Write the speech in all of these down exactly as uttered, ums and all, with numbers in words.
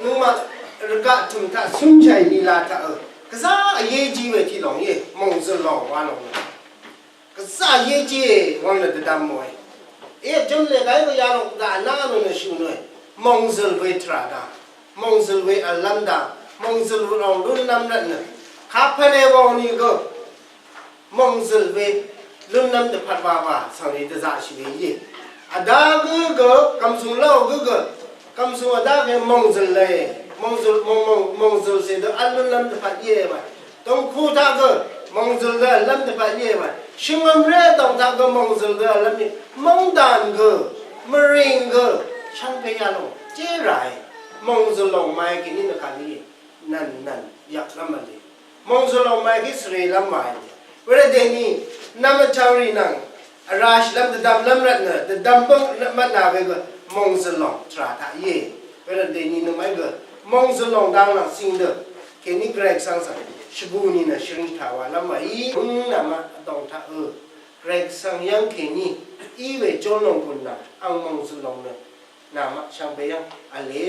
Nøngmaq rvgaq tø̀m taq cúnshàì nìlā taq ø. Gvzá vyéjí we tiq lòng íe, mòngzø̀l lòng wa lòng nø. Gvzá vyéjí wang nø dvdvm mòe. Íe jø̀m lè gàí gø yalòng daq vná nø nø shø̀ nø. Mòngzø̀l we tvrà daq. Mòngzø̀l we vlv́m daq. Mòngzø̀l lòng lúnlv́m rvtnø. Kapvle wang nìgø. Mòngzø̀l we lúnlv́m dvpvt wa wa svng rì dvzaqshì we íe. Vdá gǿ gø, kv̀msùng lóò gǿ gø, kv̀msùng vdá we mòngzø̀l le, mòngzø̀l, mòng, mòng, mòngzø̀l cè dø v́l lúnlv́m dvpvt íe wa. Dòngku taq gø mòngzø̀l dø vlv́m dvpvt íe wa. Shvngø̀mré dòng taq gø mòngzø̀l dø vlv́m íe. Mòngdàn gø, mvrìng gø, shvngbe yalòng jé ràe. Mòngzø̀l lòng maí kèní nø kàní íe. Nv̀n nv̀n yvklv́m v̄le. Mòngzø̀l lòng màí kí svre lv́m màí. Wervt dèní nvm vchvng rì nvng vrashìlv́m dvdvmlv́m rvtnø dvdvm bǿng mvtnà we gø mòngzø̀l lòng tvrà taq íe. Wervt dèní nøngmaqí gø mòngzø̀l lòng dang nvng cing dø kèní Gvray Gvsvng svng shvgù nìnø shvring taq wàlv́m màí. Bǿng nàmaq vdòng taq ø Gvray Gvsvng yv́ng kèní í we jón lòng gùn nvng ang mòngzø̀l lòng nø Namaq shvngbe yv́ng vle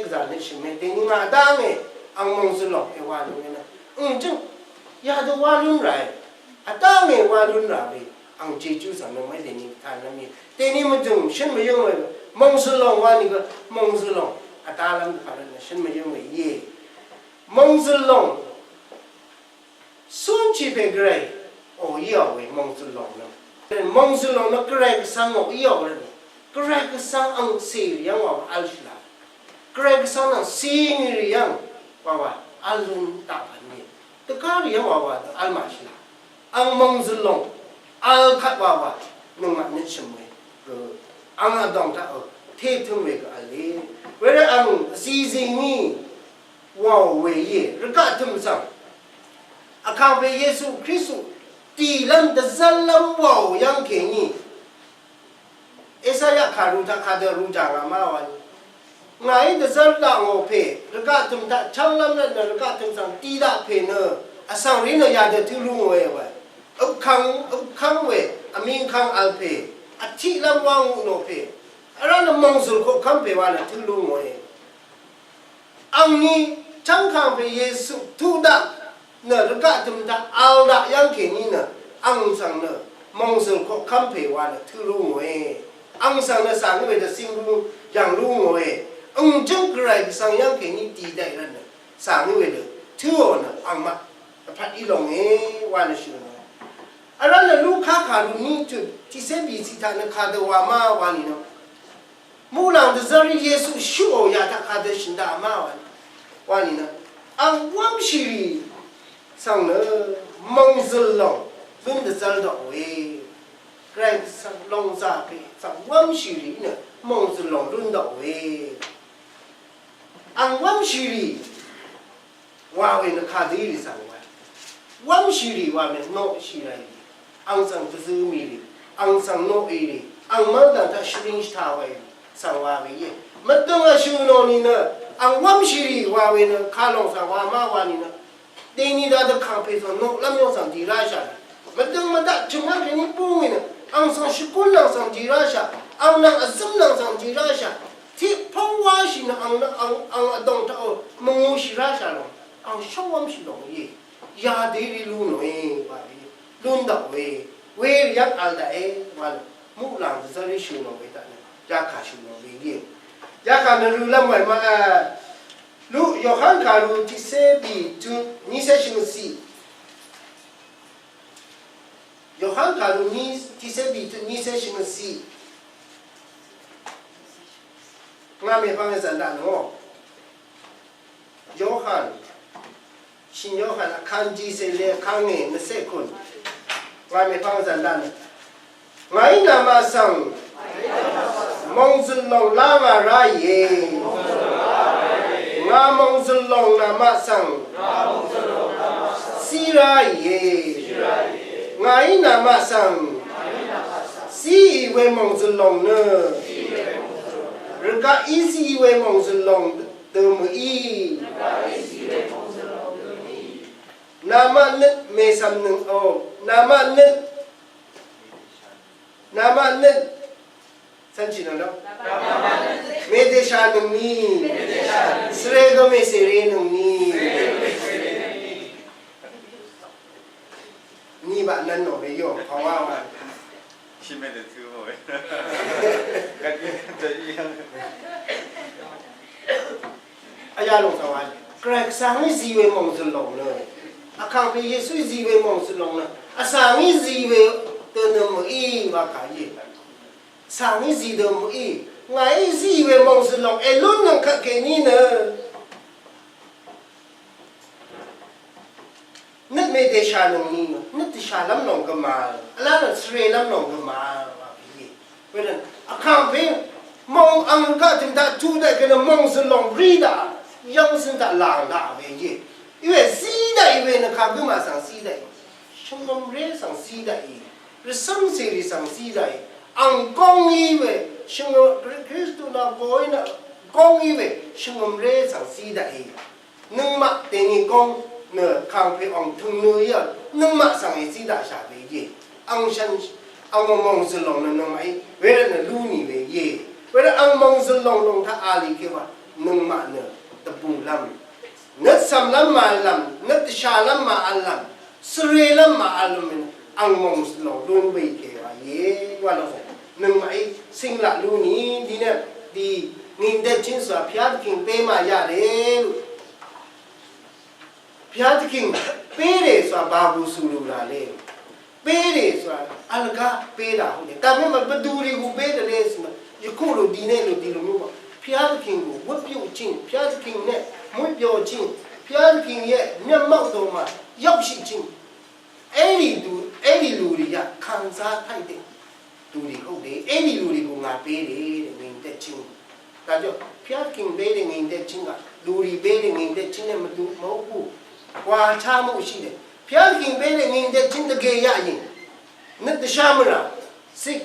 gvzà nø shø̀me dèní ngà dá ngè ang mòngzø̀l lòng èwà lúnge nø. Ǹ jø̀ng yadø wá lún ràe. Vdá ngè wá lún rà we ang Jejú svng nøngmaqí dèní vtán lv́m íe. Dèní mvdø̀ng shø̀n mvyǿng we mòngzø̀l lòng wá nìgø mòngzø̀l lòng vdálv́m dvpvt rvt nø shø̀n mvyǿng we íe. Mòngzø̀l lòng Cúnshì pè Gvray ò íò we mòngzø̀l lòng nø. Mòngzø̀l lòng nø Gvray Gvsvng ò íò we. Gvray Gvsvng ang cèrì yv́ng wa wa v́lshì la. Gvray Gvsvng ang cìngì rì yv́ng wa wa v́l lún daq pv̀n íe. Dvgá rì yv́ng wa wa dø v́l màshì la. Ang mòngzø̀l lòng v́l kvt wa wa nøngmaq nøt shø̀m we gø. Ang vdòng taq ø té tǿng we gø v́le. Wervt ang vcìzìngí wàò we íe, rvgaq tø̀m svng. Vkàngpè Yesu Kristu tìlv́m dvzv́llv́m wàò yv́ng kèní. Esaya kàru taq kadø ru jàngà má wani. Ngàí dvzv́r daq ngò pè, rvgaq tø̀m taq chv́nglv́m rvtnø rvgaq tø̀m svng tì daq pè nø, vsvng rì nø yadø tø̄ lú ngòe wa. Øpkvng, øpkvng we, vmingkvng vl pè, vtiqlv́m wá ngu nò pè, vrá nø mòngzø̀l koqkv́m pè wa nø tø̄ lú ngòe. Angní chv́ngkàngpè Yesu tuq daq nø rvgaq tø̀m taq vl daq yv́ng kèní nø ang svng nø mòngzø̀l koqkv́m pè wa nø tø̄ lú ngòe. Ang svng nø sàngí wedø cing lú yv̀ng lú ngòe. Ang jǿng Gvray Gvsvng yv́ng kèní dì daq rvt nø sàngí wedø tǿò nø angmaq dvpvt í lòngé wa nø shø̀n nø. Vrá nø Luka kàru ní tut tiqcé bìciq taq nø kadø wa má wa nìnø. Muqlàng dvzv́r Yesu shøqò yà taq kadø shø̀n daq má wa nìnø. Ang wv́mshìrì svng nø mòngzø̀l lòng lún dvzv́r daqòe. Gvray svng lòngzà pè svng wv́mshìrì nø mòngzø̀l lòng lún daqòe. Ang wv́mshìrì wa we nø kadø í rì svng wa. Wv́mshìrì wa we noqshì rà í rì. Ang svng dvzø mì rì. Ang svng noq í rì. Ang mv́rdv̀ng taq shvring shvtà wa í rì. Svng wa we íe. Mvdøng vshø̀ nò nìnø. Ang wv́mshìrì wa we nø kalòng svng wa má wa nìnø. Dèní daq dvkàngpè svng noqlv́m yv́ng svng dì ráshà. Mvdøng mvdaq chø̀m yv́ng kèní bú ngì nø. Ang svng shvgún ang svng dì ráshà. Ang nvng vzǿm ang svng dì ráshà. Tiq póng wáshì nø ang nø ang ang vdòng taq ò mvngūshì ráshà lòng. Ang shóng wv́mshì lòng íe. Yadø í rì lú nòe wa rì. Lún daq we. Werì yv́ng vl daqe wa nø. Muqlàng dvzv́r rì shø̀ nò we taq nø. Yakà shø̀ nò we íe. Yakà nø rølv́m we ma. Yohan kàru tiqsé bì tut nísé shvngøt siq. Yohan kàru ní tiqsé bì tut nísé shvngøt siq. Ngà mèpvng zàndaq nò. Yohan. Shìn Yohan vkàngí cé lé vkàngé nvcé kun. Ngà mèpvng zàndaq nò. Ngàí namaq svng mòngzø̀l lòng lá ngà ráìe. Ngà mòngzø̀l lòng namaq svng cí ráìe. Ngàí namaq svng cíì we mòngzø̀l lòng nø rvgaq í zíì we mòngzø̀l lòng dø mø̀í. Namaq nøt mèsvmnøng o. Namaq nøt Namaq nøt cv̄nshì nøng dv́ng. Mèdèshà nøngní. Svre gø mèsèré nøngní. Ní baq nv́n nò we yò pàwá wa. Shì mèdè tø̄ mò we. Gvt í dø í yv̀ng. Vyá lòng svng wa. Gvray Gvsvng í zí we mòngzø̀l lòng nø. Vkàngpè Yesu í zí we mòngzø̀l lòng nø. Vsvng í zí we dø nø mø̀í wa kà íe. Vsvng í zí dø mø̀í. Ngàí zí we mòngzø̀l lòng èlún nøng kvt kèní nø. Nøt mèdèshà nøngní nø. Nøt dvshàlv́m lòng gvmà. Vlá nø svrelv́m lòng gvmà. Wa kà íe. Wedø vkàngpè mòng ang kaq tø̀m taq tuq daq kènø mòngzø̀l lòng rí daq yv́ng zøn taq làng daq we íe. Iwe zí daq iwe nø kagø màsvng zí daq i. Shvngø̀mré svng zí daq i. Rvcv́ngcèrì svng zí daq i. Ang góng í we shvngø̀m Kristu nà gòí nø góng í we shvngø̀mré svng zí daq i. Nøngmaq dèní góng nø kàngpè ong tø̀ngnø yv́ng nøngmaq svng èzí daqshà we íe. Ang shvn ang mòngzø̀l lòng nø nøngmaqí wervt nø lú nì we íe. Wervt ang mòngzø̀l lòng lòng taq a lì kèwa nøngmaq nø dvbùlv́m. Nøt cv̀mlv́m màvllv́m, nøt dvshàlv́m màvllv́m, svrelv́m màvllv́m ang mòngzø̀l lòng lún we kèwa íe. Wa lòng nøngmaqí cìnglaq lú nì dì nø dì ngìndèt chín svng pyá dvkìng pé màyaqrè. Pyá dvkìng pérè svng bàbù sùlù rà lé. Pérè svng vlgá pérà húnde. Dvmé mvl bvdùrì gù pé dvlé svng. Yvkúrù dìné lù dìlù mú mvl. Pyá dvkìng gù wøt yù ching. Pyá dvkìng nè mú yù ching. Pyá dvkìng yè nyvm mvl dò mà yvkshì ching. Èrì dù, èrì lùrì yà kàngzá táì dé. Lùrì húnde. Èrì lùrì gù ngà pérè dè ngìng dèching. Dvjò, pyá dvkìng pérè ngìng dèching gà, lùrì pérè ngìng dèching nè mvdu mvgù. Wa chá mvshì dè. Pyá dvkìng pérè ngìng dèching dvgè yà yìng. Nøt dvshá mvrà. Sik,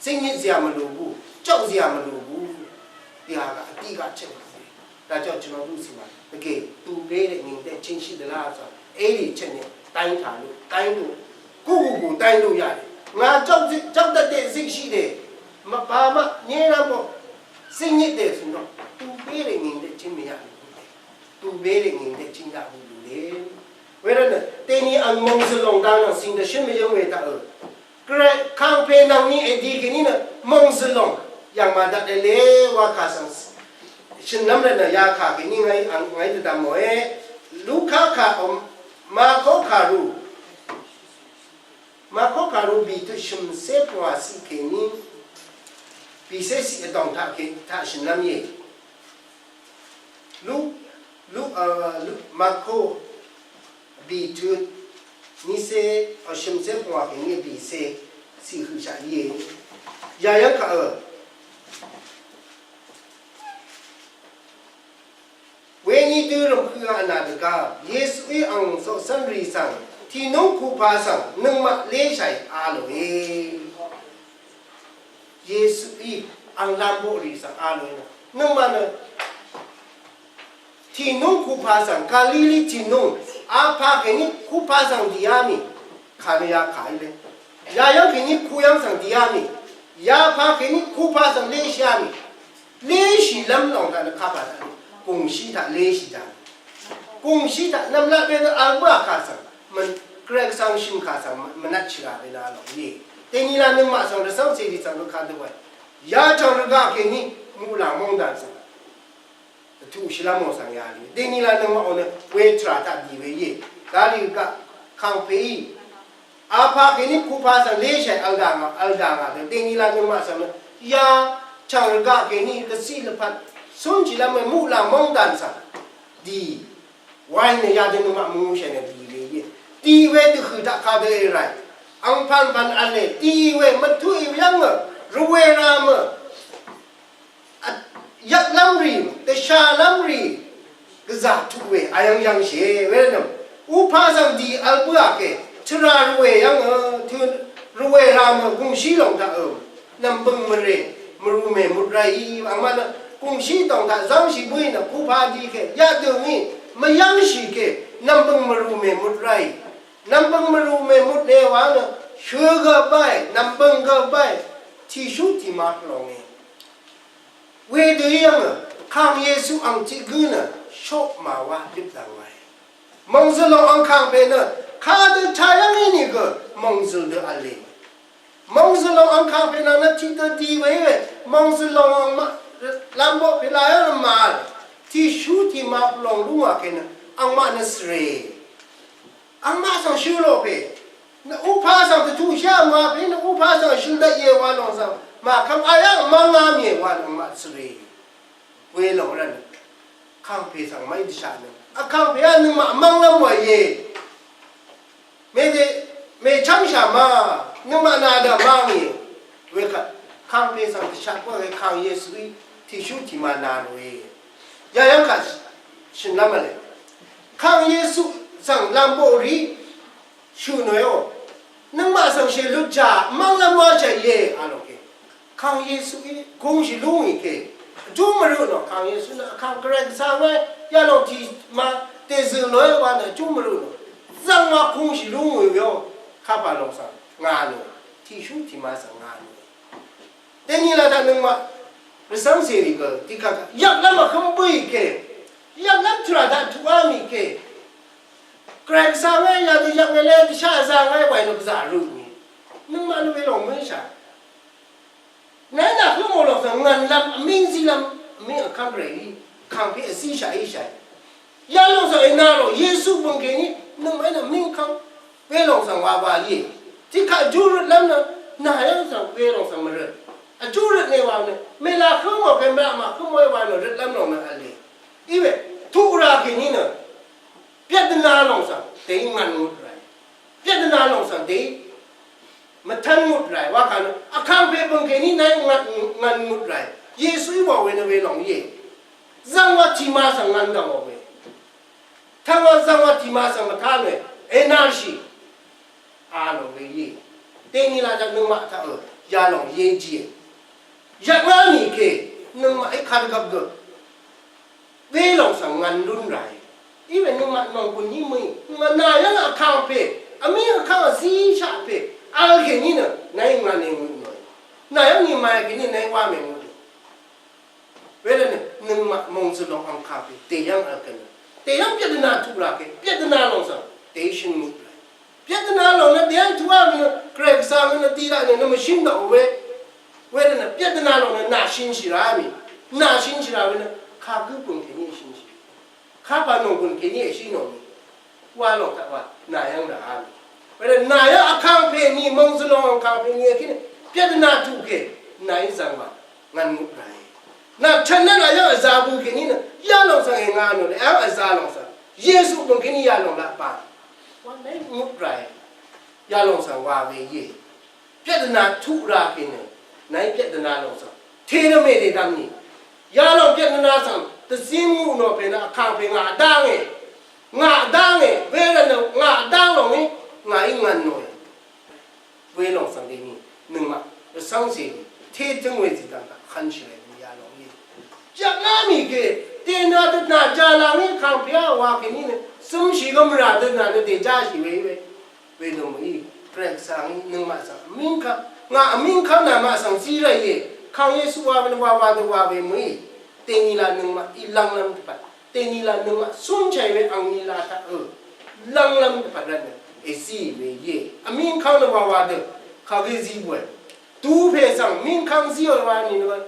sik nyit zìà mvlù gù. Chok zìà mvlù gù. Dì hà gà, dì gà chèk. Dvjò chø̀n ò lú sì mà. Dvgè, tù pérè ngìng dèching shì dvlá sà. Èrì chèk nè. Tang tà lú, tang lú. Gù gù gù tang lú yà dè. Ngà chok zì, chok dvdè zìkshì dè. Mvpà mvp nyé rvm bò. Sìngyit dè sùn dòng. Tù bèrè ngìng dè chín mvyaq lú dè. Tù bèrè ngìng dè chín yaq lú dè. Wervt nø, tení ang mòngzø̀l lòng dang nvng sìng dvshǿn mvyǿng we taq ø. Gvray kangpe nvng ni èdi kèní nø mòngzø̀l lòng. Yv̀ng màdvt èle wa kà svng. Shø̀n nv́m rvt nø ya kà kèní ngàí ang ngàí dvdvm mòe. Luka kà øm, Mako kàru. Mako kàru bìtut shø̀mcé pvngwà ciq kèní bìcé ciq vdòng taq kè taq shø̀n lv́m íe. Lu, lu, a, lu, Mako bìtut nícé, a, shø̀mcé pvngwà kèní bìcé ciq høqshaq íe. Yayv́ng kaq, a, Weni dø rvmhø a nà dvgá, Yesuí ang coqcv́nrì svng, tìnúng kupa svng, nøngmaq léshàì a lòe. Yesuí ang lamboqrì svng a lòe. Nøngmaq nø, tìnúng kupa svng, Galili tìnúng, a pa kèní kupa svng dìá mì. Kànø ya kà í le. Yayv́ng kèní kuyv́ng svng dìá mì. Yapa kèní kupa svng léshìá mì. Léshìlv́m lòng taq nø kapà taq gùngshí taq léshì dà. Gùngshí taq nvmlat we nø vl bǿà kà svng. Mvn Gvray Gvsvng shø̀n kà svng mvnvt shìrà we nø vl lòng íe. Dèni la nøngmaq svng rvcv́ng cèrì svng rvkà dø wae. Yachv̀ng rvgaq kèní muqlàng mòngdàn svng. Tuq shvlv́m ò svng yà lì. Dèní la nøngmaq ò nø we tvrà taq dì we íe. Dali gaq kàngpèí. Apaq kèní kupa svng leshàì vl dà ngà, vl dà ngà dø. Dèní la nøngmaq svng nø ya chv̀ng rvgaq kèní dvciq lvpat cúnshìlv́m we muqlàng móngdàn svng dì. Wáì nø yadø nøngmaq mvngūshàì nø dì we íe. Dì we dvhø̀ taq kadø èràì. Angpv̀npv̀n v̄le dì we mvtuq í yv́ngø rvwè rà mø. Yvklv́m rì, dvshàlv́m rì, gvzà tuq we, ayv́ng yv́ngshì we nø. Upa svng dì vl bǿà kè, tvrà rvwè yv́ngø, tø rvwè rà mø gùngshí lòng taq ø. Nv̀mbø̀ng mvrè, mvrù mèmut ráì, angmaq nø gùngshí dòng taq zv́ngshì bǿì nø kupa dì kè, yadø ngí, mvyv́ngshì kè, nv̀mbø̀ng mvrù mèmut ráì. Nv̀mbø̀ng mvrù mèmut lè wa nø, shø gø báì, nv̀mbø̀ng gø báì, tìshú tìma lòng e. Wedø yv́ngø, kàng Yesu ang tiq gǿ nø, shoq màwá døp dv̀ng wae. Mòngzø̀l lòng ang kàngpè nø, kadø tayv́ng í nìgø, mòngzø̀l dø v̄le. Mòngzø̀l lòng ang kàngpè nvng nø tiqdø di we we, mòngzø̀l lòng angmaq, lamboq pè la yv́ng nø màvl, tìshú tìma lòng lúngwà kè nø, angmaq nø svre. Angmaq svng shø̄ lò pè. Nø upa svng dvtuq shá ma pè nø upa svng shø̄ daq ye wa lòng svng. Màkvm ayv́ng mv́ngá mì wa lòng maq svre. Welòng rvn. Kàngpè svng mv́ng dvshaq nø. Vkàngpè a nøngmaq mv́nglv́m wa ye. Mèdè, mèchv́ngshà ma. Nøngmaq nà daq mv́ng ye. Wekvt. Kàngpè svng dvshaq bǿà we kàng Yesuí. Tìshú tìma nà lòe. Yayv́ng kaq shø̀nlv́m vle. Kàng Yesu svng lamboq rì. Shø̀ nòe o. Nøngmaq svng shèlut jà, mv́nglv́m wá jà íe, a lò kè. Kàng Yesuí, kungshì lúngì kè. Vjú mvrø nò, kàng Yesu nø, kàng Gvray Gvsvng we, yalòng tì ma, dèzø̀ lòe wa nø, vjú mvrø nò. Zvng wa kungshì lúngì we o, kapà lòng svng, ngà nò. Tìshú tìma svng ngà nò. Dèní la taq nøngmaq, rvcv́ng cèrì gø, dìkà, yvklv́m vhǿm bǿì kè. Yvklv́m tvrà taq tuqá mì kè. Gvray Gvsvng we yadø yvk ngele dvshaq vzà ngai wàì nø gvzà rø ni. Nøngmaq nø welòng mø̀í shà. Nàí nà hǿmò lòng svng ngv̀nlv́m vmíng zílv́m vmíng vkv́m rèí. Kàngpè vzíshà íshàì. Yalòng svng ènà lòng Yesu bø̀ng kèní nøngmaqí nø vmíng kv́m. Welòng svng wa wa íe. Tiqkaq júrøtlv́m nø nà yv́ng svng welòng svng mvrøt. Vjúrøt ne wa nø mèlà hǿmò kèmraq mà hǿmò wa nø røtlv́m lòng nø v̄le. Iwe tuq ra kèní nø Pyvtdvna lòng svng dèí ngv̀n ngut ràì. Pyvtdvna lòng svng dèí mvtv́n ngut ràì. Wakà nø vkàngpè bø̀ng kèní nàí ngv̀n ngut ràì. Yesuí wà we nø welòng íe. Zvng wa tìma svng ngv̀n dv̀ngò we. Tvng wa zvng wa tìma svng mvtá we. Ènarshì. A lòng we íe. Dèní laq jaq nøngmaq taq ø. Yalòng íe jìe. Yvkngá nìke nøngmaqí kadvgvp gø. Welòng svng ngv̀n lún ràe. Iwe nøngmaq nònggùn í mø̀í. Ngv̀n nà yv́ng vkàngpè. Vmí vkàng vzíshaq pè. Vl kèní nø nàí ngv̀n èngøt nòe. Nà yv́ng nìmàì kèní nàí wá mèngøt. Wervtnø nøngmaq mòngzø̀l lòng angkàngpè. Dèyv́ng vl kèní. Dèyv́ng pyvtdvna tuq ràke. Pyvtdvna lòng svng. Dèí shø̀n møt ràe. Pyvtdvna lòng nø dèyv́ng tuq á mì nø. Gvray Gvsvng nø dì raq nø nø mvshǿn daq we. Wervtnø pyvtdvna lòng nø nà shønshì rá mì. Nà shønshì rá we nø kagǿ bø̀ng kèní shønshì. Kapà nònggùn kèní èshí nònggùn. Wa lòng taq wa nà yv́ng rà á mì. Wervt nà yv́ng vkàngpè ni mòngzø̀l lòng vkàngpè ni èkíní. Pyvtdvna tuq kè nàí zvng wa ngv̀n ngut ràe. Nà chv̀n nv́n nà yv́ng vza bø kèní nø. Yalòng svng èngà nò nø yv́ng vza lòng svng. Yesu bø̀ng kèní yalòng laq ba. Wa nàí ngut ràe. Yalòng svng wa we íe. Pyvtdvna tuq ra kè nø, nàí pyvtdvna lòng svng. Tèrvmè dèdvm nì. Yalòng pyvtdvna svng, dvzín ngú nò pè nø, vkàngpè ngà vdá ngè. Ngà vdá ngè, wervtnø ngà vdá lòng í, ngàí ngv̀n nòe. Welòng svng dèni, nøngmaq, vsvng cè nì, té tǿng we zìdv̀ng taq, kvnshì we nì yalòng í. Jvkngá mì kè, dènà døtnà jala ngí, vkàngpè á wa kèní nø, zømshì gø mvrà døtnà nø dèjáshì we í we. Wedø mø̀í, Gvray Gvsvng í nøngmaq svng vmíng kv́m, ngà vmíng kv́m nà maq svng zí rà íe, kàng Yesu wa we nø wa wa dø wa we mø̀í, dèní la nøngmaq í lv́nglv́m dvpvt, dèní la nøngmaq cúnshàì we angní la taq ø, lv́nglv́m dvpvt rvtnø, èzí we íe, vmíng kv́m nø wa wa dø, kagǿ zí bòe, dupè svng vmíng kv́m zíò wa nìnø,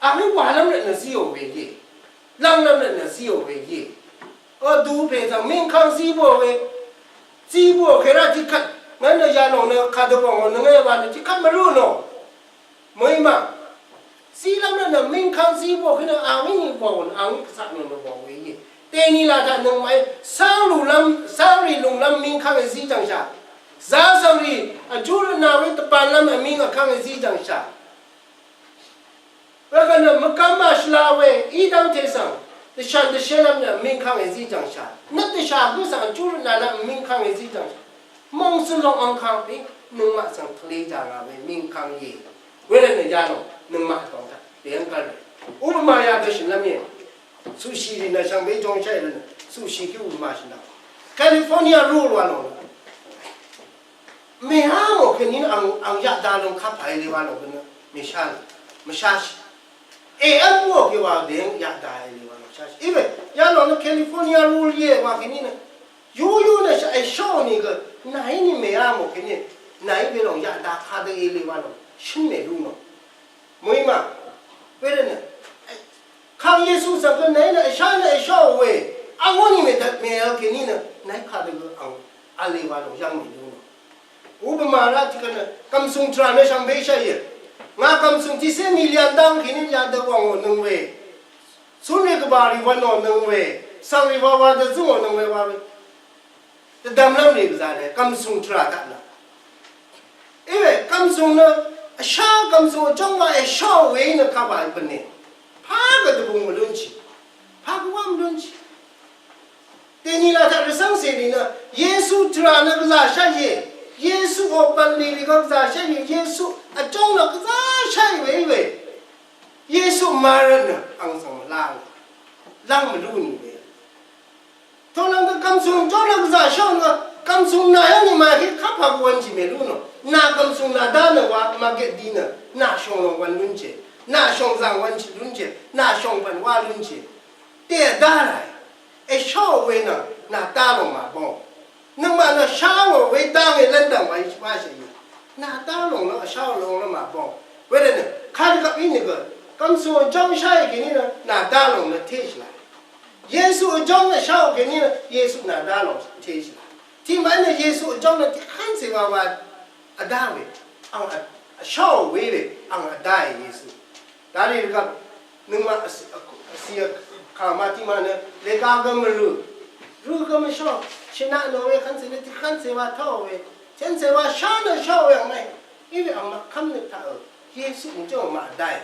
angní walv́m rvtnø zíò we íe. Lv́nglv́m nø nø zíò we íe. Vdú pè svng mingkvng zí bǿò we. Zí bǿò kèra tiqkvt. Ngà nø yalòng nø kadø bòngò nø ngà wa nø tiqkvt mvrú nò. Mø̀í mà. Zílv́m nø nø mingkvng zí bǿò kènø angí ni bòngò nø angí gvsaq nø nø bòngò we íe. Dèní la taq nøngmaqí svng lùlv́m, svng rì lùnglv́m mingkvng èzí jv̀ngshà. Zá svng rì vjú rvtnà we dvbànlv́m vming vkvng èzí jv̀ngshà. Wekvt nø mvkvm màshvla we í dv́ngte svng dvshv̀n dvshélv́m nø mingkvng èzí jv̀ngshà. Nøt dvshà gǿ svng vjú rvtnà nø mingkvng èzí jv̀ngshà. Mòngsø̀l lòng angkang pè nøngmaq svng tvlé jàngà we mingkvng íe. Wervt nø yalòng nøngmaq vdòng taq dèv́ng gv́l we. Upama yadø shø̀nlv́m íe. Sushi rì nø shvngbe jongshá í rvt nø sushi kí upama shø̀nlv́m. California rule wa lòng nø Mèá ngò kèní nø ang, ang yaqda lòng kapà í lewà lòng gø nø mèshá nø, mèsháshì. Èv́m ngò kèwà dèng yaqda í lewà lòng sháshì. Íwe, yalòng nø California rule íe wa kèní nø. Yúyú nø shà èshó nìgø, nàí ni mèá ngò kèní, nàí we lòng yaqda kadø í lewà lòng shø̀n mèlú nò. Mø̀í mà, wervt nø, kang Yesu svng gø nàí nø èshá nø èshá we, angó ni mèdvt mèvl kèní nø, nàí kadø gø ang, vl lewà lòng yv́ng mèlú nò. Upama rá tiqkvt nø, kvmsùng tvrà nø shvngbe shá íe. Ngà kvmsùng tiqcé million dv́ng kèní yadø wv̀ngò nøng we. Cúnrì gvbà rì wv̀nò nøng we. Svng rì wa wa dø zǿngò nøng we wa we. Dvdvmlv́m rì gvzà nø, kvmsùng tvrà taq nø. Íwe, kvmsùng nø, vshá kvmsùng vjóng wa èshá we nø kapà bv̀nè. Pà gø dvbùng mvlúnshì. Pà gø wá mvlúnshì. Dèní la taq rvcv́ngcè rì nø Yesu tvrà nø gvzà sháìe. Yesu ò bv̀nlì rì gø gvzà sháìe. Yesu vjóng nø gvzà sháì we í we. Yesu màrvt nø ang svng mvlá we. Lv́ng mvlú nì we. Tònvng gø kvmsùng jóng nø gvzà sháò nø kvmsùng nà yv́ng nì màí kapà gø wv̄n jì mèlú nò. Nà kvmsùng nà dá nø wa màgèt di nø nà shòng lòng wv̄n lúnshì. Nà shòng zàng wv̄n shì lúnshì. Nà shòng bv̀n wá lúnshì. Dè dá ràì. Èsháò we nvng nà dá lòng màbóng. Nøngmaq nø sháò we dá ngè lv́n dv̀ng wàí wáshì yì. Nà dá lòng nø èsháò lòng nø màbóng. Wedø nø kadvgvp í nìgø kvmsùng jóng sháì kèní nø nà dá lòng nø téshì làì. Yesu vjóng nø sháò kèní nø Yesu nà dá lòng téshì làì. Tiqmaqí nø Yesu vjóng nø tiqkv́n cè wa wa vdá we. Ang vsháò we we ang vdáì Yesu. Darì rvgvp nøngmaq vsi, vsi vkà matiqmaq nø lèga gø mvrø̀. Rø̀ gø mvshò. Shvnaq nò we kv́n cè nø tiqkv́n cè wa tòò we. Cv́n cè wa shá nø shá we angmè. Íwe angmaq kv́m nø taqø. Yesu mvjǿ angmaq vdáì.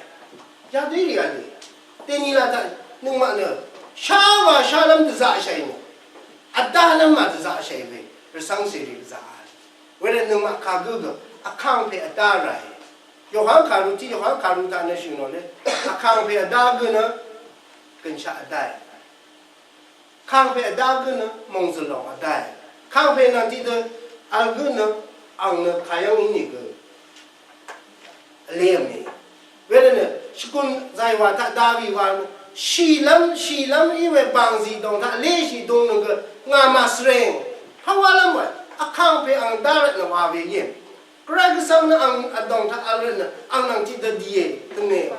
Yadø í rì v̄le. Dèní la taq nøngmaq nø shá wa shálv́m dvzaqshàì nø. Vdálv́m mà dvzaqshàì we. Rvcv́ngcè rì dvzaq. Wervt nøngmaq kagǿ gø vkàngpè vdá ràe. Yohan kàru tiq Yohan kàru taq nø shø̀n nò le. Vkàngpè vdá gø nø gø̀nshaq vdáe. Kàngpè vdá gø nø mòngzø̀l lòng vdáe. Kàngpè nvng tiqdø vl gø nø ang nø kàyv́ng í nìgø vlé v̄me. Wervt nø shvgùn zàìwà taq dawì wa nø shìlv́m, shìlv́m í we bàngzì dòng taq léshì dung nø gø ngà màsvrèng. Pàwálv́m wa vkàngpè ang dá rvt nø wa we íe. Gvray Gvsvng nø ang vdòng taq vl rvt nø ang nvng tiqdø dìe dønge.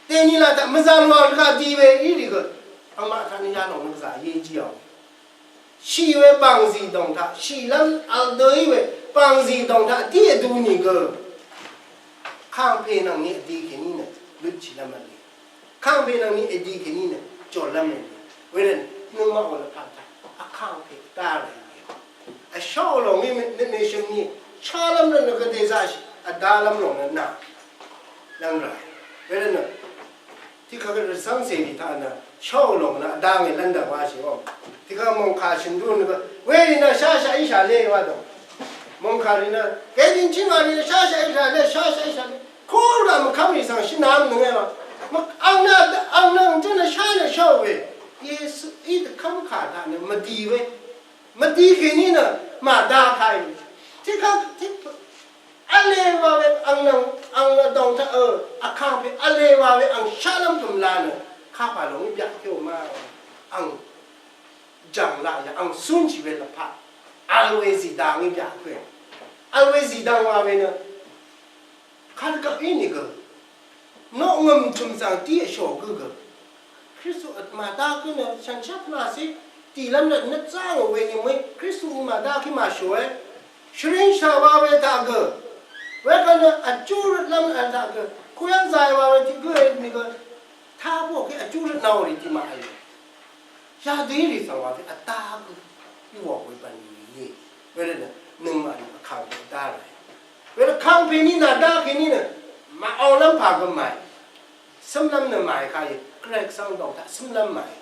Dèní la taq mvzàn wa rvgaq di we í rì gø angmaq taq nø yalòng nø gvzà yé jìò. Shì we bàngzì dòng taq, shìlv́m vl dø í we bàngzì dòng taq dí vdu nìgø. Kàngpè nvng ni vdi kèní nø lutshìlv́m v̄le. Kàngpè nvng ni vdi kèní nø jòlv́m v̄le. Wervt nøngmaq wà lvpat taq vkàngpè vdá ràe. Vsháò lòng í nø mèshø̀m ni shálv́m rvt nø gvdè zaqshì vdálv́m lòng nø nà lv́m ràe. Wervt nø Tiqkvt rvcv́ngcè rì taq nø shóò lòng nø vdá ngì lv́n dv̀ng wáshì ò. Tiqkvt mòngkà shø̀n dú nø gø werì nø sháshaq íshà lé wa dòng. Mòngkà rì nø gèjìnchíng wà rì nø sháshaq íshà lé, sháshaq íshà lé. Kúrà mvkv́m rì svng shvnam nøngé wa. Mv-, ang nø, ang nø jǿ nø shá nø shóò we. Yesu í dvkv́m kà taq nø mvdi we. Mvdi kèní nø màdá kàí. Tiqkvt, tiq, v̄le wa we ang nvng, ang vdòng taq ø, vkàngpè v̄le wa we ang shálv́m gø̀mla nø, kapà lòng í byaq kèò ma, ang jv̀ng laq yà, ang cúnshì we lvpat, vl we zìdang í byaq kèò. Vl we zìdang wa we nø, kadvgvp ínìgø, noqngø̀m chø̀m svng tiq vshò gǿ gø. Kristu màdá gǿ nø shànshér pvlàcé dìlv́m nø nøt zá ngò we nìmø̀í Kristu màdá kí màshòe. Shvring shà wa we taq gø. Wekvt nø vjú røtlv́m vl taq gø. Kuyv́ng zay wa we tiq gǿ e nìgø. Tá bǿò kí vjú røtnà rì tiq màvl. Yadø í rì svng wa we vdá gø. Í wà we bv̀n nìe. Wervt nø nøngmaq nø vkàngpè vdá ràe. Wervt kàngpè ní nà dá kèní nø màvlv́m pà gø màì. Cǿmlv́m nø màì kà í, Gvray Gvsvng dòng taq cǿmlv́m màì.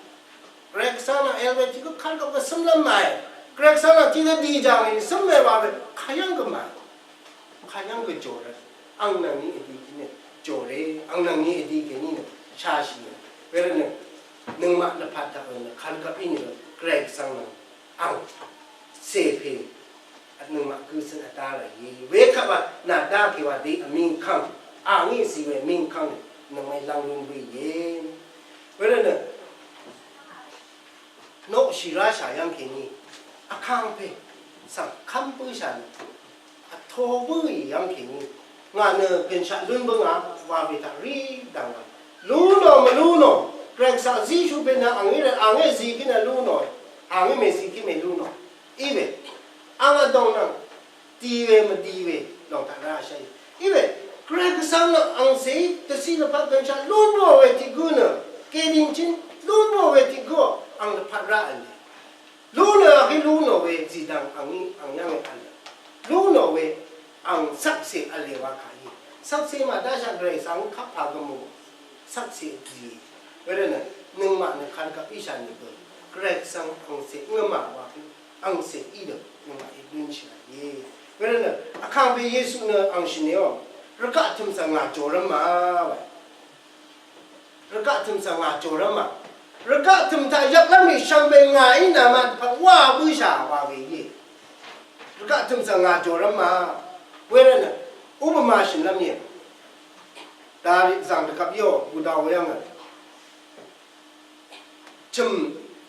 Gvray Gvsvng nvng èl we tiq gø kvt gø cǿmlv́m màì. Gvray Gvsvng nvng tiq gø dì jàng í cǿm we wa we kayv́ng gø màì. Kayv́ng gø jòrvt. Ang nvng ní èdi kèní jòre, ang nvng ní èdi kèní nø shashì. Wervt nø nøngmaq nø pàtaq nø kvt gø í nø Gvray Gvsvng nvng ang cèpè vt nøngmaq gø cøn vdá ràìe. Wekvt wa nà dá kèwà dé vmíngkv́ng. Angí cì we vmíngkv́ng nøngmaqí lv́ng lún bǿìe. Wervt nø noqshì ráshà yv́ng kèní vkàngpè svng kv́m bǿshà nø vto bǿì yv́ng kèní ngà nø gø̀nshaq lún bǿngà wa we taq rí dv̀ngà. Lú nò mvlú nò, Gvray Gvsvng zíshú pè nø angí rvt angí zí kí nø lú nò, angí mèzí kí mèlú nò. Í we, ang vdòng nvng, di we mvdi we, lòng taq rá shá í. Í we, Gvray Gvsvng nvng angcèí, dvciq lvpat gø̀nshaq lún bǿò we tiq gǿ nø, kèdìng chín lún bǿò we tiq gǿ, ang lvpat rá v̄le. Lú nø akí lú nò we zìdv̀ng angí ang yv́ng e v̄le. Lú nò we ang shvkse v̄le wa kà í. Shvkse màdáshaq Gvray svng kapà gvmò. Shvkse zì. Wervt nø nøngmaq nø kàngkvp íshà nìgø. Gvray svng angcè ngvmà wa kí. Angcè í dø. Nøngmaq í dønshì rà íe. Wervt nø vkàngpè Yesu nø ang shø̀n èò. Rvgaq tø̀m svng ngà jòrv́m ma wa. Rvgaq tø̀m svng ngà jòrv́m ma. Rvgaq tø̀m taq yvklv́m rì shvngbe ngàí nàmaq dvpvt wá bǿshà wa we íe. Rvgaq tø̀m svng ngà jòrv́m ma. Wervt nø, upama shø̀nlv́m íe. Dvriq zv̀ng dvgvp yó, gùdau yv́ng nø. Chø̀m,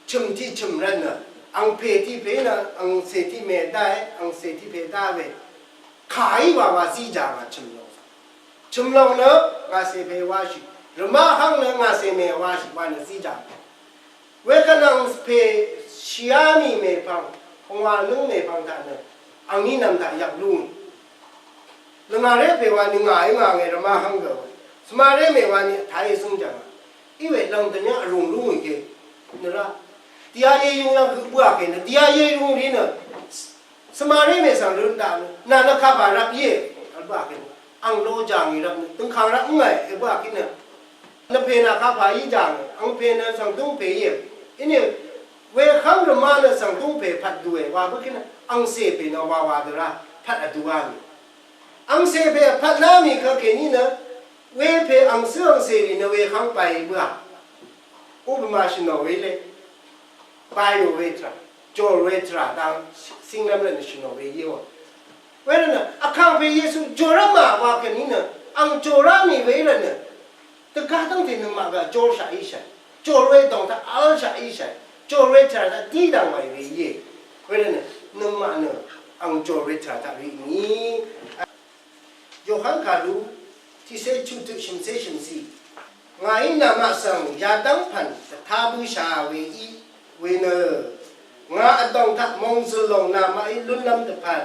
chø̀m tiq chø̀m rvt nø. Angpè tiq pè nø, angcè tiq mè dáe, angcè tiq pè dá we. Kàí wa wa zí jà ngà chø̀m lòng. Chø̀mlòng nø ngàcè pè washì, rvmá hv́ng nø ngàcè mè washì wa nø zí jà. Wekvt nvng pè shìá mì mèpvng, pvngwà nǿng mèpvng taq nø, angní nv̀m taq yvk lúngì. Lvngàré pè wa ni ngàí ngà ngè rvmá hv́ng gø. Svmaré mè wa ni vtàí zǿng jv̀ngà. Í we lv̀ng dvnyá vrùng lúngì ke. Nvrá. Dìá yé yúng yv́ng høq bǿà ke nø, dìá yé yúng rì nø. Svmaré mè svng røn daq nø, nà nø kapà rvp íe, vl bǿà kí nø, ang lo jàngì rvp nø, døngkang rvp ngàì, e bǿà kí nø, nvpè nà kapà í jàngì, angpè nø svng dúngpè íe, inì, wekv́m rvmá nø svng dúngpè pvt dùe, wa bǿ kí nø, angcè pè nø wa wa dø rá, pvt vdùá mì. Angcè pè pvt ná mì kvkèní nø, wepè angcǿ angcè rì nø wekv́m pàì bǿà. Upama shvnò we le. Bayo we tvrà, jòr we tvrà dang síngnv́m rvt nø shvnò we íò. Wervt nø, vkàngpè Yesu jòrv́m mà wa kèní nø, ang jòrá mì we rvt nø, dvgá dv́ngte nøngmaq gø jòrshaq íshàì, jòr we dòng taq v́lshaq íshàì, jòr we tvrà taq dí dv̀ng wàì we íe. Wervt nø, nøngmaq nø, ang jòr we tvrà taq rì mì. Yohan kàlu tiqcé chuqtøq shø̀mcé shø̀mcì. Ngàí namaq svng yadv́ng pv̀n dvtá bǿshà we í we nø. Ngà vdòng taq mòngzø̀l lòng namaqí lúnlv́m dvpvt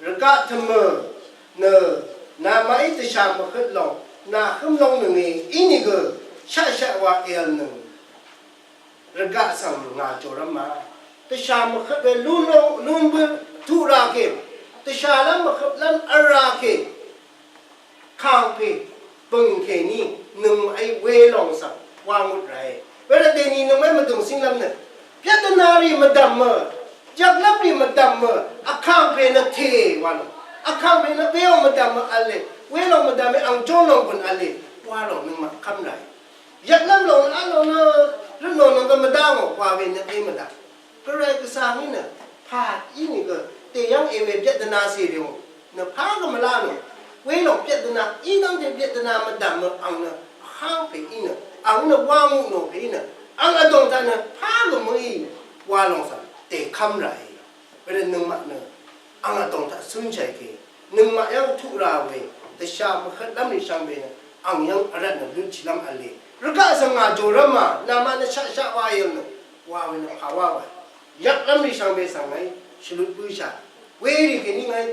rvgaq tø̀mø̀ nø namaqí dvshà mvhøt lòng nàhǿm lóngnønge ínìgø shaqshaq wa èv̀lnøng. Rvgaq svng ngà jòrv́m ma. Dvshà mvhøt we lún ló, lún bǿ tuq ra kè. Dvshàlv́m mvhøtlv́m v̄l ra kè. Kàngpè bø̀ng kèní nøngmaqí welòng svng wa ngut ràe. Wervt dèní nøngmaqí mvdø̀ng cínglv́m nø. Pyatdvna rì mvdv̀m mø. Jvklv́m rì mvdv̀m mø. Vkàngpè nø tè wa lòng. Vkàngpè nø welòng mvdv̀m mø v̄le. Welòng mvdv̀m mø ang jórlòng bø̀n v̄le. Wa lòng nøngmaq kv́m ràe. Yvklv́m lòng vl lòng nø røtnò nø gø mvdá ngò wa we nø e mvdá. Gvray Gvsvng í nø pà ínìgø dèyv́ng èwe byvtdvna cèrì ngò nø pà gø mvlá nò. Welòng byvtdvna í dv́ngte byvtdvna mvdv̀m mø ang nø vháng pè í nø ang nø wá ngú nò pè í nø ang vdòng taq nø pà gø mø̀í wa lòng svng dèkv́m ràe. Wervt nøngmaq nø ang vdòng taq cúnshàì kè nøngmaq yv́ng tuq ra we dvshà mvhøtlv́m rì shvngbe nø ang yv́ng vrvt nø lutshìlv́m v̄le. Rvgaq svng ngà jòrv́m mà, namaq nø shaqshaq wa yv̀ng nø, wa we nø pà wá wa. Yvklv́m rì shvngbe svng ngàí shvlut bǿshà. Werì kèní ngàí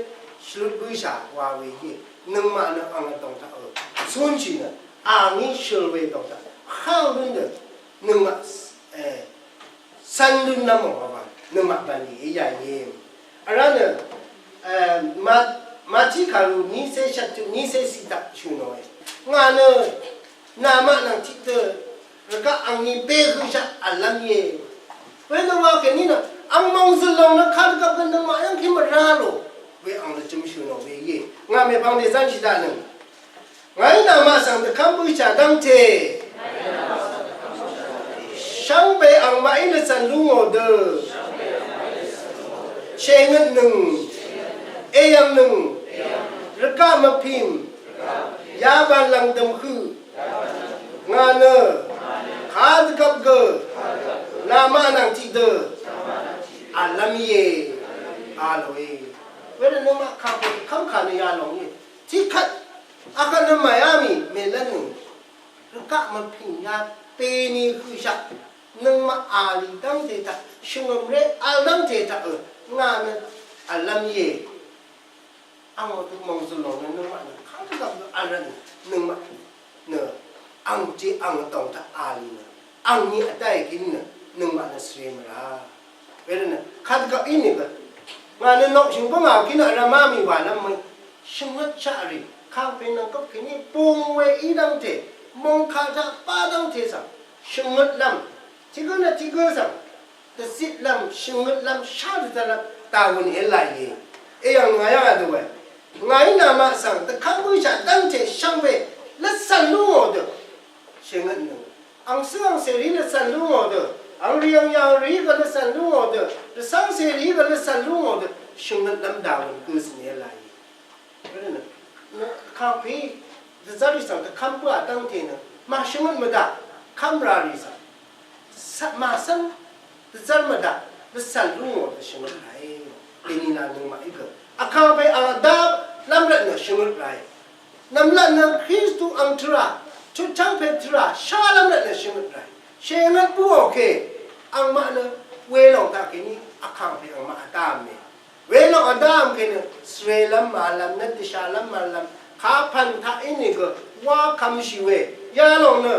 shvlut bǿshà wa we íe. Nøngmaq nø ang vdòng taq ø cúnshì nø, a ngí shøl we vdòng taq háng lún dø, nøngmaq, e, cv́n lún nv́m ò wa wa, nøngmaq bv̀nlì í yà íe. Vrá nø, e, ma, Mati kàru nícé shvt tut nícé ciq taq shø̀ nòe. Ngà nø namaq nvng tiqdø rvgaq angni pé høqshaq v̀llv́m íe. Wedø wa kèní nø ang mòngzø̀l lòng nø kadvgvp gø nøngmaq yv́ng kí mvrá lò. We ang dvjøm shø̀ nò we íe. Ngà mèpvng dèzv́nshì daqnøng. Ngàí namaq svng dvkv́m bǿshà dv́ngte shvngbe angmaqí lvcv̀n lú ngò dø, shèngøtnøng, èyv̀ngnøng, rvgaq mvpìm, yaban lv̀ngdø̀m høq, ngà nø kadvgvp gø namaq nvng tiqdø v̀llv́m íe, a lòe. Wervt nøngmaq kàngpè kv́mkà nø yalòng íe. Tiqkvt akvt nø màyá mì mèlv́nnøng. Rvgaq mvpìn ya peni høqshaq nøngmaq a lì dv́ngte taq shvngø̀mré vl dv́ngte taq ø ngà nø v̀llv́m íe. Ang otu mòngzø̀l lòng nø nøngmaq nø kàngtø gvp nø vl rvt nø nøngmaq nø ang je ang dòng taq a lì nø angni vdá ègí nø nøngmaq nø svre mvrà. Wervt nø kadvgvp ínìgø ngà nø noqshø̀ng bǿngà gí nø vrvmá mì wàlv́m mø̀í shvngøt shaqrì kàngpè nvng gvp kèní bung we í dv́ngte mòngkà taq bá dv́ngte svng shvngøtlv́m tiqgǿ nø tiqgǿ svng dvzitlv́m shvngøtlv́m shá dvzvtlv́m dàwøn èláìe. Eyv̀ng ngà yv́ng a dø we ngàí namaq svng dvkv́m bǿshà dv́ngte shvngbe lvcv̀n lú ngò dø shèngøtnøng. Ang cǿ ang cèrì lvcv̀n lú ngò dø, ang rì ang yà rì gø lvcv̀n lú ngò dø, rvcv́ng cèrì gø lvcv̀n lú ngò dø shvngøtlv́m dàwøn gø zø̀n èláìe. Nø, nø, kàngpè dvzv́r rì svng dvkv́m bǿà dv́ngte nø màshvngøt mvdaq kv́m rà rì svng màcv́n dvzv́r mvdaq dvcv̀n lú ngò dø shvngøt ràe. Dèní la nøngmaqí gø vkàngpè ang vdá lv́m rvt nø shvngøt ràe. Nv̀mlat nø Kristu ang tvrà, chutchv́ng pè tvrà shálv́m rvt nø shvngøt ràe. Shèngøt bǿò kè angmaq nø welòng taq kèní vkàngpè angmaq vdá v̄me. Welòng vdá v̄m kèní svrelv́m màvlv́m nø dvshàlv́m màvlv́m kapv̀n taq ínìgø wá kvmshì we yalòng nø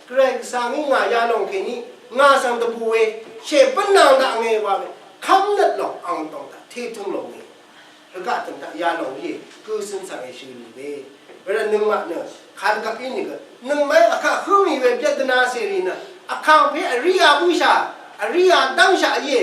Gvray Gvsvngí ngà yalòng kèní ngà svng dvbù we shèbǿnang daq nge wa we kv́mnøt lòng ang dòng taq tétǿng lòng nge. Rvgaq tø̀m taq yalòng íe gø cøn svng èshø̀ lì we. Wervt nøngmaq nø kadvgvp ínìgø nøngmaqí vkaq hǿmì we byvdvna cèrì nø vkàngpè vríā bǿshà vríā dv́ngshaq íe.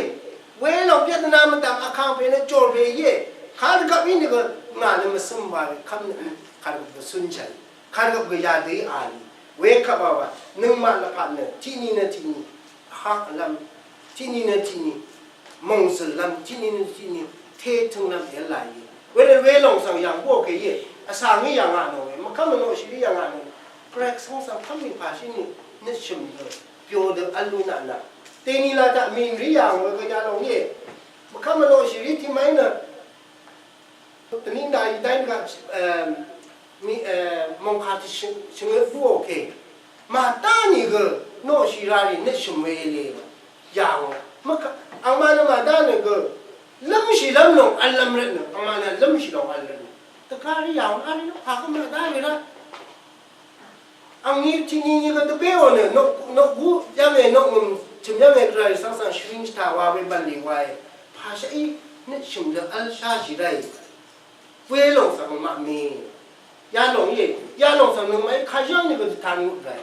Welòng byvdvna mvdv̀m vkàngpè nø jòr pè íe. Kadvgvp ínìgø ngà nø mvcǿm wa we kv́mnøt kadvgvp gø cúnshàì. Kadvgvp gø yadø í a lì. Wekvp wa wa nøngmaq lvpat nø tiqni nø tiqni vhaq vlv́m tiqni nø tiqni mòngzø̀llv́m tiqni nø tiqni tétǿnglv́m èv́l la íe. Wervt welòng svng yv̀ng bǿò kèíe. Vsvng í yv̀ngaq nò we mvkv́m vnoqshìrí yv̀ngaq nò we. Gvray Gvsvng svng kv́m mì pàshí nì nøtshø̀m dø byo dø v́l lú naq naq. Dèní la taq mìnrí yà ngò we gø yalòng íe. Mvkv́m vnoqshìrí tiqmaqí nø Dvni nda yi dai ga, em, mi, em, mongkha ti shing, shingwe bu oke. Ma ta ni gø, noqshi rari nøtshø̀m we le. Yàngò. Mvka, angma nø ma da nø gø. Lvmshi lvmlong vl lvmrøt nø. Angma nø lvmshi long vl røt nø. Dvgari yàngò, ari nø, pa gø ma da we ra. Angni tiqni ni gø dvbéò nø, noq, noq gu yv́nge, noq ngø̀m chø̀m yv́nge, Gvray svng svng shvring shvtaq wa we bv̀nlì wae. Pashaq í nøtshø̀m dø v́l shá shì ráì. Welòng svng maqme. Yalòng íe, yalòng svng nøngmaqí kayv́ng ni gø dvtan ngøt ráì.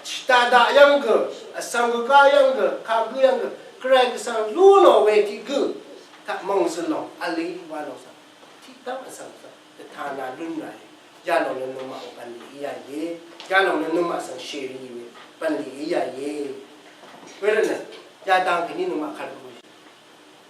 Vshvta daq yv́ng gø, vsvng gø gá yv́ng gø, kagǿ yv́ng gø, Gvray gvsvng lú nò we tiq gø. Taq mòngzø̀n lòng, vl í walòng svng. Tiqdv́ng vsvng svng. Dvtana lún ràe. Yalòng nø nøngmaq ò bv̀nlì í yà íe. Yalòng nø nøngmaq svng shèrì we bv̀nlì í yà íe. Wervtnø yadang kèní nøngmaq kàrvtnø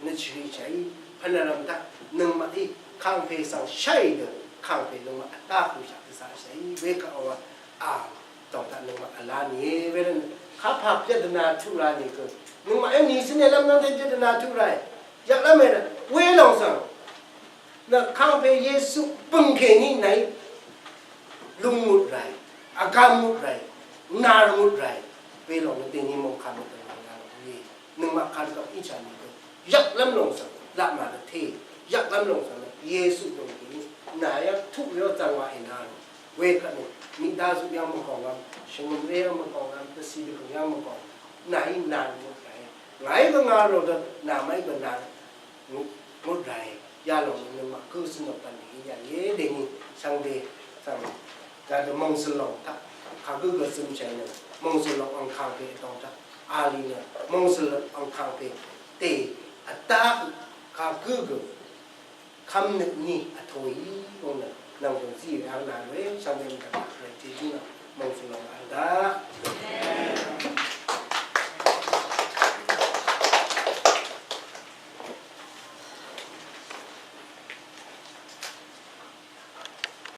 nø chìrì chàí. Pvnvrvm taq nøngmaqí kàngpè svng shàì dø kàngpè nøngmaq vtaq høshaq dvzaq shàí. Wekaq wa a dòng taq nøngmaq vla nìe. Wervtnø kapà pyvtdvna tuq ra nìgø nøngmaq yv́ng nìsø̀n èlv́m nvngte pyvtdvna tuq ràe. Yaqlv́m èrvt welòng svng Nø kàngpè Yesu bø̀ng kèní nàí lung mut ràì, vgam mut ràì. Nà rvngøt ràe. Welòng nø dèní mòngkà mvdø̀ng nà rvngøt ràe. Nøngmaq kàdvgvp í chà nìgø yvklv́m lòng svng laq màdvté. Yvklv́m lòng svng nø Yesu dòng kèní nà yv́ng tuq rv́l zvng wa ènà rvngøt. Wekvt nø mìdá zuq yv́ng mvgòng vm, shvngø̀m ré yv́ng mvgòng vm, dvcì dvgø̀ng yv́ng mvgòng. Nàí nà rvngøt ràe. Ngàí gvngà rò dø nà màí gvnà rvngøt ràe. Yalòng nøngmaq gø svng dvpvn í yà ye dèní svngbe svng. Gvdø mòngsø̀l lòng taq kagø gø zømshàì nø mòngsø̀l lòng angkàng pè vdòng taq. Alì nø mòngsø̀l lòng angkàng pè tè vdaq kagø gø kvmnøt ní vtòí gø nø nvng gø zí we ang nà we svngbe mvdvn taq rvt jì nø mòngsø̀l lòng ang daq.